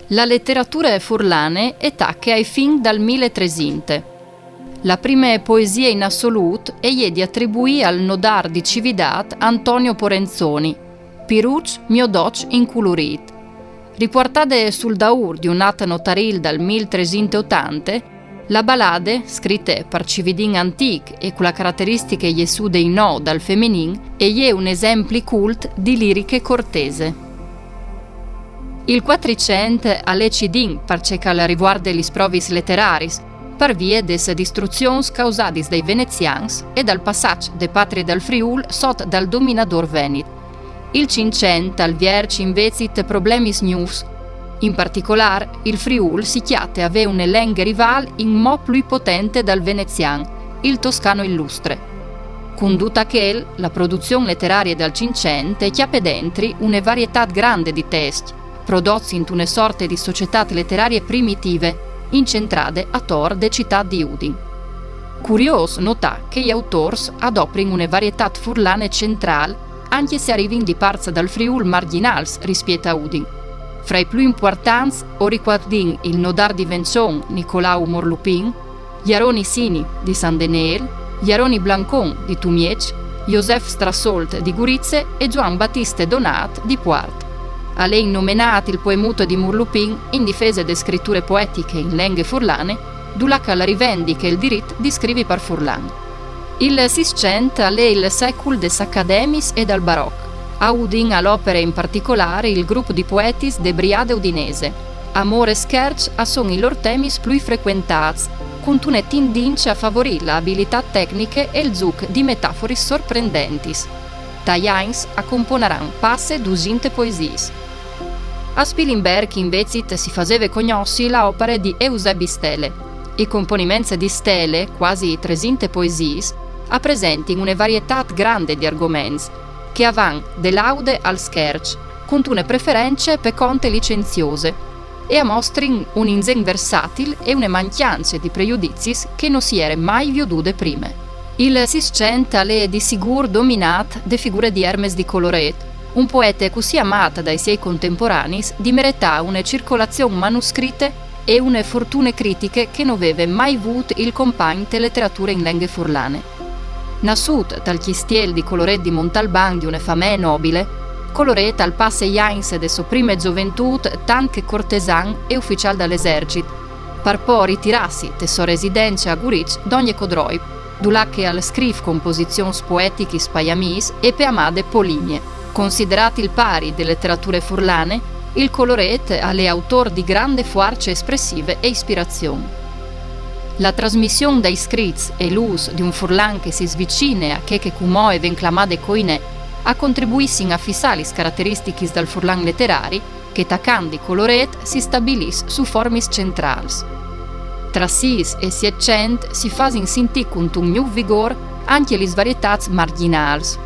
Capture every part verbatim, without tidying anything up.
La leterature furlane e tache ai fin dal mil e tresinte. La prime poesie in assolût e je di atribuî al nodâr di Cividât Antonio Porenzoni, Piruç mio doç inculurît. Ripuartade sul daûr di un at notarîl dal mil tresinte e otante, la balade, scrite par cividin antîc e cu la carateristiche jessude in o dal feminin, e je un esempli cult di liriche cortese. Il Cuatricent al è cidin par ce che al rivuarde lis provis leterariis, par vie des distruzions causadis dai venezians e dal passaç de Patrie dal Friûl sot dal dominadôr venit. Il Cinccent al vierç invezit problemis gnûfs. In particolâr, il Friûl si cjate a vê une lenghe rivâl inmò plui potente dal venezian, il toscano illustre. Cun dut achel, la produzion leterarie dal Cinccent e cjape dentri une varietât grande di tescj, prodots intune sorte di societât leterarie primitive, incentrade ator de citât di Udin. Curiôs notâ che i autôrs a doprin une varietât furlane centrâl, ancje se a rivin di parts dal Friûl margjinâls rispiet a Udin. Fra i plui impuartants o ricuardìn il nodâr di Vençon Nicolau Morlupin, Jaroni Sini di San Denêl, Jaroni Blancon di Tumieç, Josef Strassolt di Gurize e Zuan Batiste Donât di Puart. Al è innomenât il poemut di Morlupin in difese de scriture poetiche in lenghe furlane, dulà che al rivendiche il dirit di scrivi par furlan. Il Sîscent al è il secul des academiis e dal baroc. A Udin al opere in particolâr il grup di poetis de Briade Udinese. Amôr e scherç a son i lôr temis plui frecuentâts, cuntune tindince a favorî la abilitât tecniche e il zûc di metaforis sorprendentis. Tai agns a componaran passe dusinte poesiis. A Spilimberc invezit si faseve cognossi la opare di Eusebi Stele. I componiments di Stele, cuasi tresinte poesiis, a presentin une varietât grande di argoments, che a van de laude al scherç, cuntune preference pe conte licenziose, e a mostrin un inzen versatil e une mancjance di prejudiziis che no si jere mai viodude prime. Il Sîscent al è di sigûr dominât de figure di Ermes di Coloret, un poete cussì amât dai siei contemporanis di meretâ une circolazion manuscrite e une fortune critiche che no veve mai vût il compagn te leterature in lenghe furlane. Nassût tal cjistiel di Coloret di Montalban di une famee nobile, Coloret al passe i agns de sô prime zoventût tant che cortesan e uficiâl dal esercit, par po ritirâsi te sô residence a Guriç dongje Codroip, dulà che al scrîf composizions poetichis pai amîs e pe amade Poligne. Considerât il pari de leterature furlane, il Coloret al è autôr di grande fuarce espressive e ispirazion. La trasmission dai scrits e l'ûs di un furlan che si svicine a chê che cumò e ven clamade coinè a contribuissin a fissâ lis carateristichis dal furlan leterari che, tacant di Coloret, si stabilìs su formis centrâls. Tra Sîs e Sietcent si fasin sintî cuntun gnûf vigôr ancje lis varietâts margjinâls.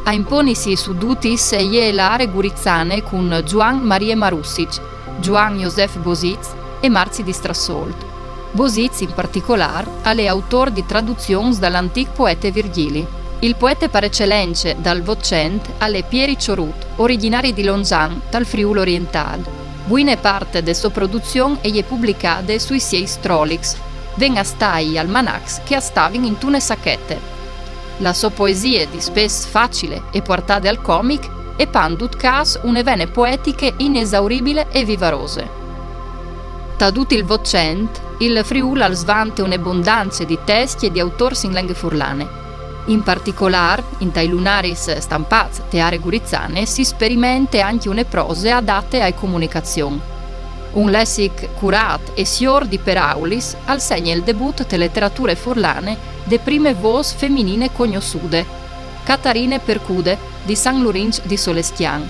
A imponisi su dutis e je la aree gurizane cun Zuan Marie Marussic, Zuan Josef Bosiz e Marzi di Strassolt. Bosiz, in particolâr, al è autôr di traduzions dal antîc poete Virgjili. Il poete par ecelence dal Votcent al è Pieri Çorut, origjinari di Lonzan, tal Friûl orientâl. Buine part de sô produzion e je publicade sui siei strolics, ven a stâi almanacs che a stavin intune sachete. La sô poesie, dispès facile e puartade al comic, e pant dut câs une vene poetiche inesauribile e vivarose. Ta dut il Votcent, il Friûl al svante une bondance di tescj e di autôrs in lenghe furlane. In particolâr, intai lunaris stampâts te aree gurizane si sperimente ancje une prose adate ae comunicazion. Un lessic curât e siôr di peraulis al segne il debut te leterature furlane de prime vôs feminine cognossude, Catarine Percude, di San Lurinç di Solescjan.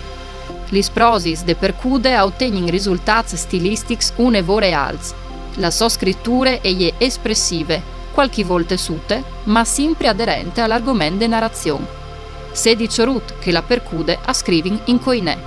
Lis prosis de Percude a otegnin risultâts stilistics une vore alts. La sô scriture e je espressive, cualchi volte sute, ma simpri aderente al argoment de narazion. Sedi Çorut che la Percude a scrivin in coinè.